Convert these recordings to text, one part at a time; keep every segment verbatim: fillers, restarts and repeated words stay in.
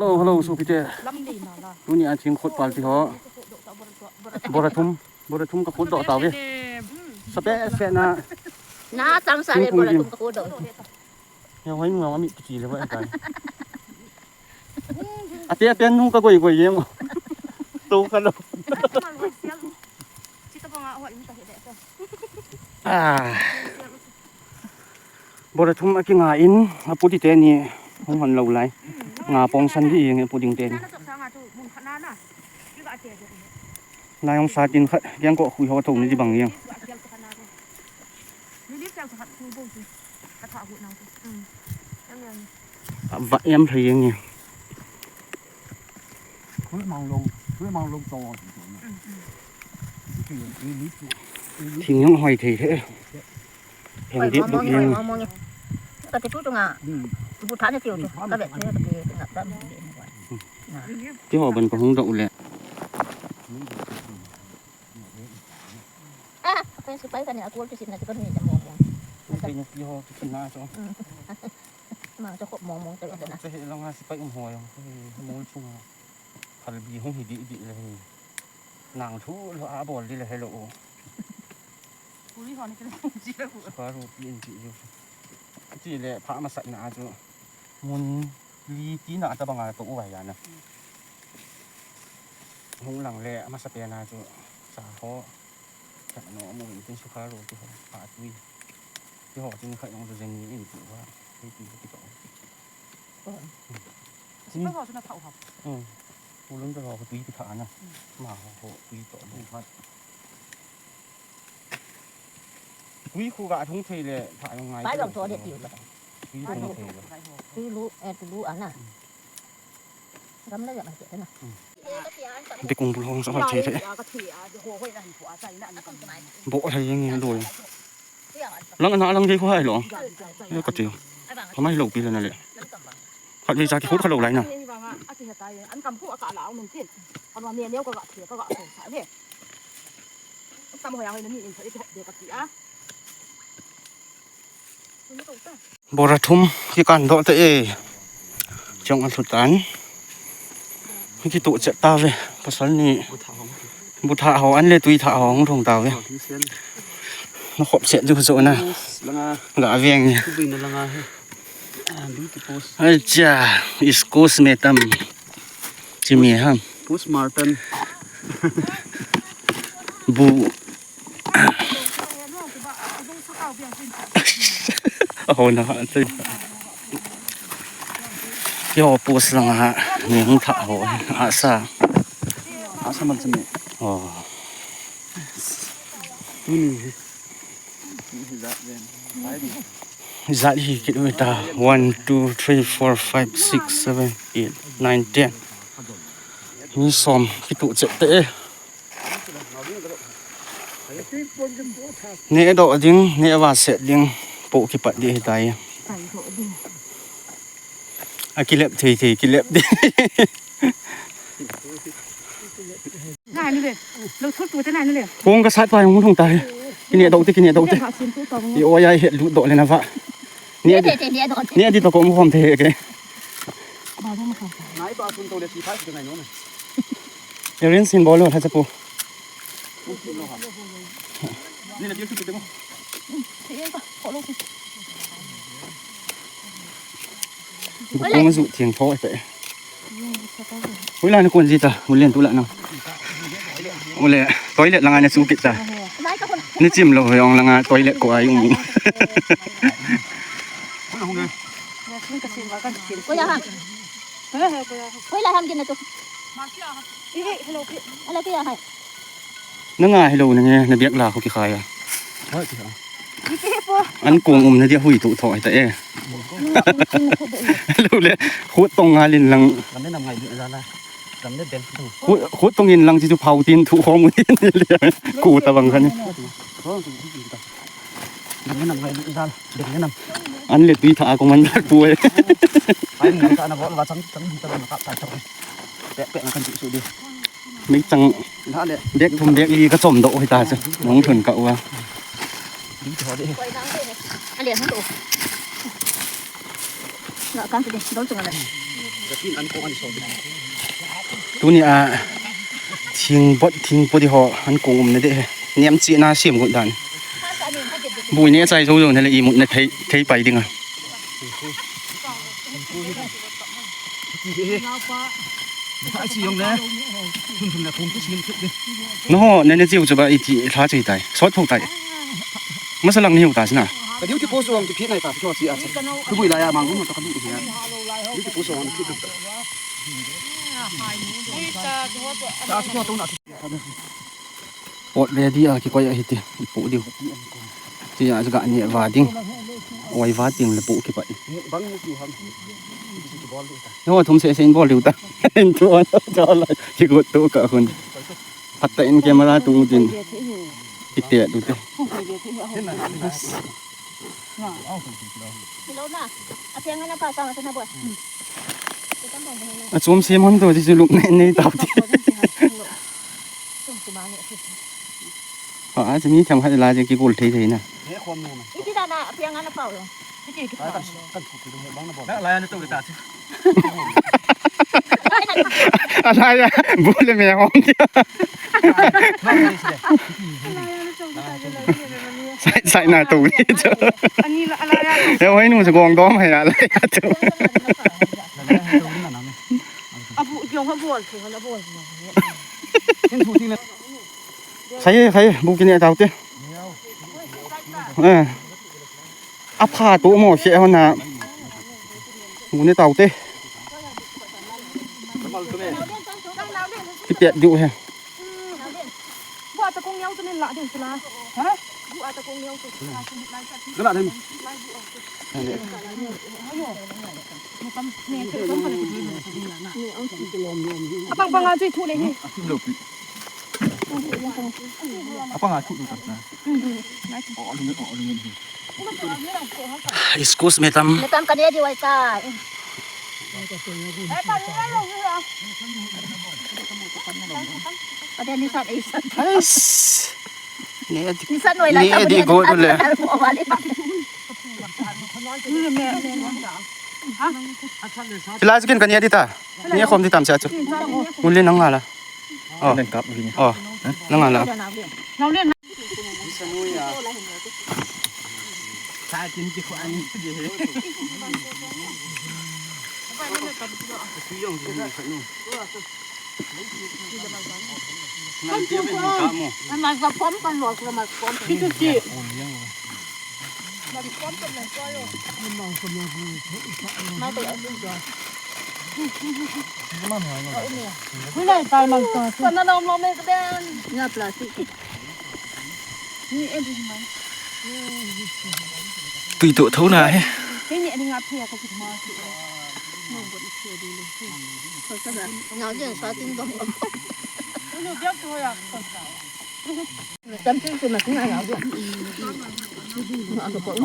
Hello, hello, sopite. Tuni a thing khot pal ti ho. Bora thum, bora thum ka khot doh tauve. Sape se na. Na chang sa le bora thum ka khot doh. Ya, hoi, nung mi ti le ba ta. Ate, ate, nung ka goi goi yem. To ka lo. Ah. Bora thum a kinga in, a pu ti teni hung hon lo lai. Nga pong san di ing a pu ding teni. Lai hong sa tin khat, kiang ko khui ho thong ni di bang ing. A va em thei ing. Khui mang lo, khui mang lo to. Thing hong hoi thei thei. Hoi, mong mong, hoi, mong mong. Ka ti tu tu nga. Bu tha ne tiu tu. Ka bet ne ka ti tu nga. Ti ho ban ko hung do le. Ah, ka sipai ka ne a kol tu sin na ti ka ni mong mong. Ti ni ti ho tu sin na so. Ma so ko mong mong tu na. Sa he long ha sipai um ho yong. Mol chung. Phalbi hung hi di di le. Nang thu lo a bol di le hello. Puri ho ni kele pung ji le hu. Ka ru pi in ji ju. Ti le pha ma sat na ju. Mun li ti na ta banga to u vai ya na. Hung lang le ma sa pe na ju. Sa ho. Ka no mu in tin su ka ru ti ho. Pha tui. Ti ho tin kha yong ju zen ni in ti wa. Ti ti ti to. Sipai ho chu na thau ham? Ulun to ho tui ki tha na. Ma ho tui to ni phat. Tui khu ga thung thei le tha yong ngai. Pai long to de tiu. Tui thung thei le. Tui lu, eh, tu lu ana. Gam le ya ma te na. Ti kung bul hong sa thei thei. Bo thei yeng lo. Lang ana lang dei khu hai lo. Ka ti. Ka mai lo pi le na le. Khat vei cha kikhut kha lo lai na. An kam khu a ka la um in tin. Kan wa ne neo ka ga the ka ga so sa le. Tam ho ya hoi na ni in sa i de ka ti a. Bora thum kikan doh te e. Chong a thutan. Kituh chet tave. Pasal ni. Bu tha ho an le tui tha ho hung thong tave. Na khop chet ju jo na. Langa. Ga veng ni. Tubui na langa he. Ah, beauty pose. Ai cha, East Coast me tam. Chimi ham. Postmortem. Bu. Aho na ha, tei. Yo, post lang ha, ni hung tha ho, asa. Asa man sini. Oh. Tuni. Zat hi kilometer one, two, three, four, five, six, seven, eight, nine, ten. Ni som kituh chet te e. Ne doh ding, ne va set ding, po kipat di hitai. A kilep thei thei, kilep di. Ngai ni ve. Lo thot tu te ngai ni le. Kong ka sat pa hung thong tai. Kine dou te, kine dou te. Ka sin tu tong. I o ya he lu do le na va. Ni te te ni do. Ni di to ko mo hom te ke. Ba do mo ka. Nai pa sun to le si pa si ngai no. Erin sin bol lo ha chapu. Ni na di tu te mo. Bukong zu thiang tho te. Hoilai na kon ji ta, ulen tu la na. Ule, toilet langa na su kit ta. Ni chim lo hoi ong langa toilet ko ai um. Hoilai ham. Hoilai ham kin na tu. Hello, hello. Na nga hello na nge, na biak la ko ki khaya. An kong um na dia hui tu tho ta e. Lo le, khut tong ngalin lang. Khut, khut tong in lang chi chu phau tin thu khom u tin le. Ku ta bang khan. An le tui tha ko man pu e. Mei chang bag thum bag li ka chom doh hita chu. Nong thun ka ua. Nga kan tu de, dol chunga le. Tuni a thing bot thing poti ho an kong um na de he. Niam chi na siam got dan. Bui ne chai zo zo na le i mut na thei thei pai ding a. No ho ne ne chiu chu ba i ti thla chi tai. Sot tho tai. Masa lang ni hu ta sina. Ka duty post wang ki phi nai ta phi chi a. Ku bui la ya mang ru ta ka du hi ya. Duty post wang ki phi ta. Pot ready a kikoi a hiti, ipoh diu. Tia ga ne va ding. Oi va ding le poh kipat. Ho thum se se in bol diu ta. In tu an to la. Kigot to ka hun. Phat ta in camera tu din. Kite du te. Hello na. Apiang na pa sa na bol. A chom sem hon to ji chu luk nei nei tau ti. Ha, a chumi tham khat la je kigol thei thei na. Iti da na apiang na pa lo. Iti ki pa. Alai a, bu le me hong tia. Sai, sai na tu ni chu. Ani la, alai a. E, hoi nu chu gong dom hai alai a chu. Abu, jong ha bol, theng ha bol. Khai, khai, bu kine tau te. Eh. A pha tu mo se ho na. Mu ne tau te. Ti pet diu he. Bu ata kong yau tu nen la ding tu la. Ha? Bu ata kong yau tu. Ka la ding. Apang pang a chui thu le ni. Apang a thu tu ta. Excuse me tam. Metam kane di wai ta. Kane ni sat, eh, sat. Ais. Ne di. Ni sat noi la. Ne di go tu le. Pila chicken kane di ta. Ni khom di tam sa chu. Mun le nang la. Oh. Nang kap ni. Oh. Nang la. Tui to tho na he.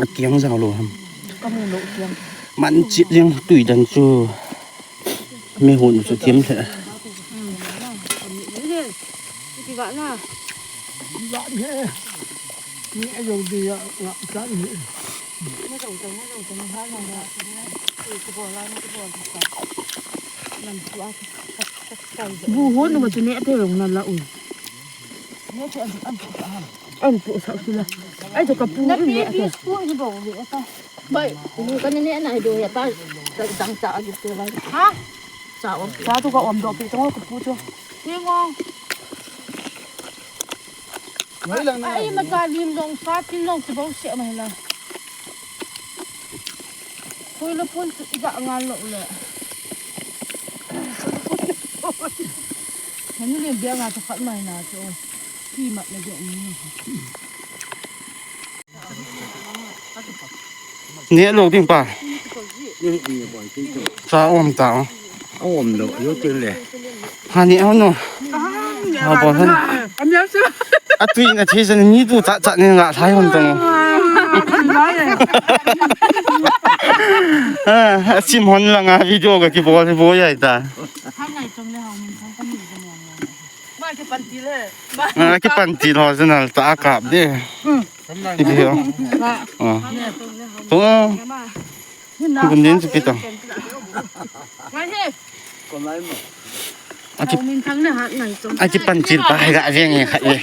Akiang jao lou ham. Man chit jeng tui dan chu. Mi hun chu thiam lheh. Bu hun ma chu ne te jong na la u. An pu sa tu la. Ai to ka pu ne te. Bai, bu ka ne ne na do ya pa. Dang cha a gi te bai. Ha? Cha om. Cha tu ka om do pi to ka pu chu. Ni ngo. Ai ma ka lim long sa tin long ti bo se ma la. Koi lo pun tu i da ngal lo le. Hanu le bia nga to khat mai na chu. Ki mat le jo ni. Ne lo ding pa. Sa om ta. Om lo, yo te le. Ha ni ho no. Ha bo han. A tui na thi san ni tu cha cha ni nga thai hon tong. Ha, a sim hon la nga video ka ki bol bo ya ta. Ah, ki panti lo, jana ta kap de. Ti bi ho. Ah. To. Kun din chu kita. Aki, aki panchil pa hai ga veng e khat ve.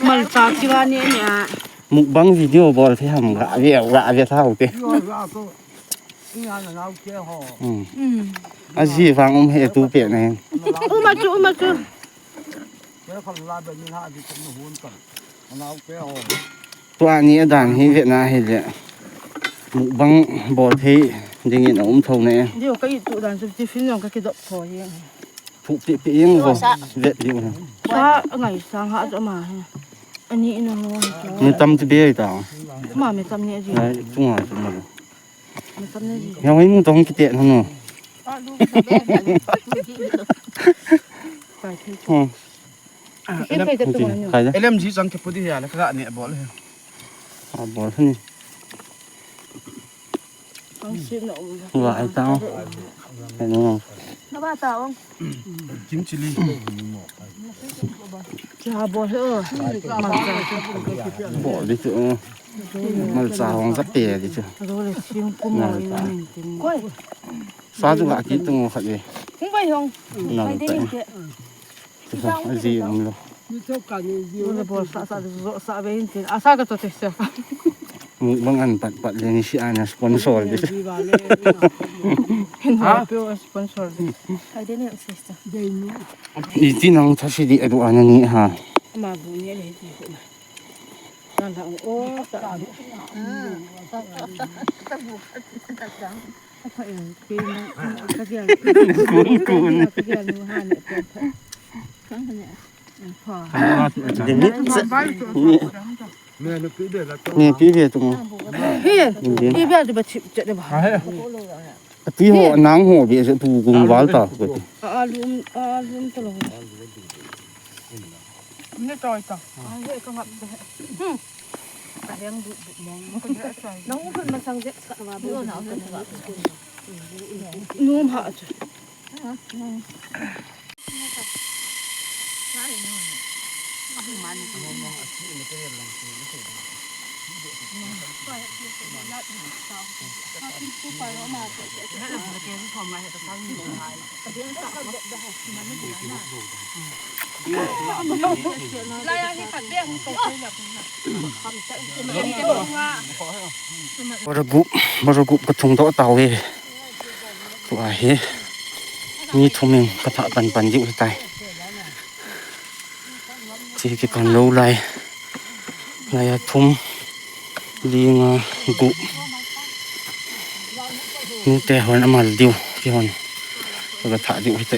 Malcha kiva ni ni a. Mukbang video bol thei ham ga ve ga ve thau te. Hmm. Aji vang um he tu pe na hin. Uma chu, uma chu. Tua ni adan hi vetna hile mukbang bol thei dingin a um tho ne. Dio ka i tu dan chu tiffin jong ka kidop tho hi. Thu pi pi ing vo vet diu hi. Sa ngai sang ha chu ama hi. Ani ina ho. Ni tam ti be ta. Ma me tam ni aji. Ai tunga chu ma. Me tam ni aji. Ya wai mu tong kite na no. Hmm. Elem ji chang ke pudi ya le ka ne bol he. A bol ni. Ang sip na um. Wa ai ta. Ai no. Na ba ta ong. Kim chili. Cha bol he. Bol di chu. Malcha hong sa pe di chu. Ro le sim kum mo ni tin. Koi. Sa chu ga ki tung khat ve. Hung bai hong. Na ta. Aji ang lo. Ni to ka ni ji. Ni bol sa sa zo sa ve hin tin. Asa ka to te sa. Mukbang an pat pat le ni si ana sponsor di. Hin ha pe sponsor di. Ai de ne sister. De ni. Iti nang tha si di adu ana ni ha. Ma bu ni le di ko na. Kan ha o ta. Kun, kun. Limit. Ni pi ve tu. Hi. Pi ve tu ba chip chat ba. Ati ho nang ho ve se tu kum val ta ko. Alum, alum to lo. Ni toi ta. Ai, ka ngap de. Hmm. Ka deng du du mong. Nang u hun masang je ka ngap. Num ha chu. Bora gup, bora gup ka thung doh tau e. Tua hi. Mi thum in ka thah pan pan diu hi tai. Chi ki kan lo lai. Lai a thum. Li nga gup. Nu te hon amal diu. Ki hon. Ka thah diu hi te.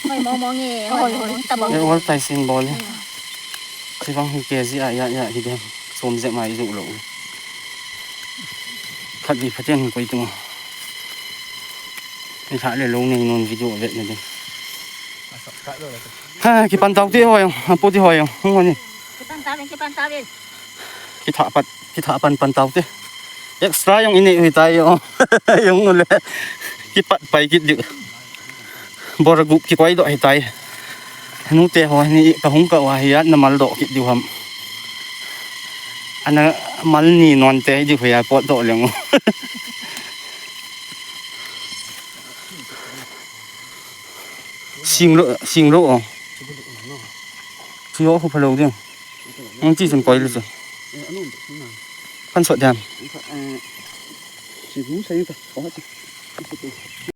Hoi, mong mong e, hoi, hoi, ta bang. E, wal tai sin bol e. Chi bang hi ke ji a, ya, ya, hi dem. Som je mai ju lo. Khat di phaten koi tung. Ni tha le lo nei non video vet na de. Ha, ki pan tau ti hoi, a po ti hoi, hung ni. Ki pan ta ben, ki pan ta ben. Ki tha pat, ki tha pan pan tau te. Extra jong i nei u hi tai jong. Jong u le. Ki pat pai kit diu. Bora gup ki koi doh hi tai. Nu te ho ni ka hung ka wa hi a na mal doh kit diu ham. Ana mal ni non te diu hi a pot doh leng u. Sing lo, sing lo o. Chi ho khu pha lo ding. Ang chi chun koi le chu. Kan sot diam. Chi hu sai ta. Ko ha chi.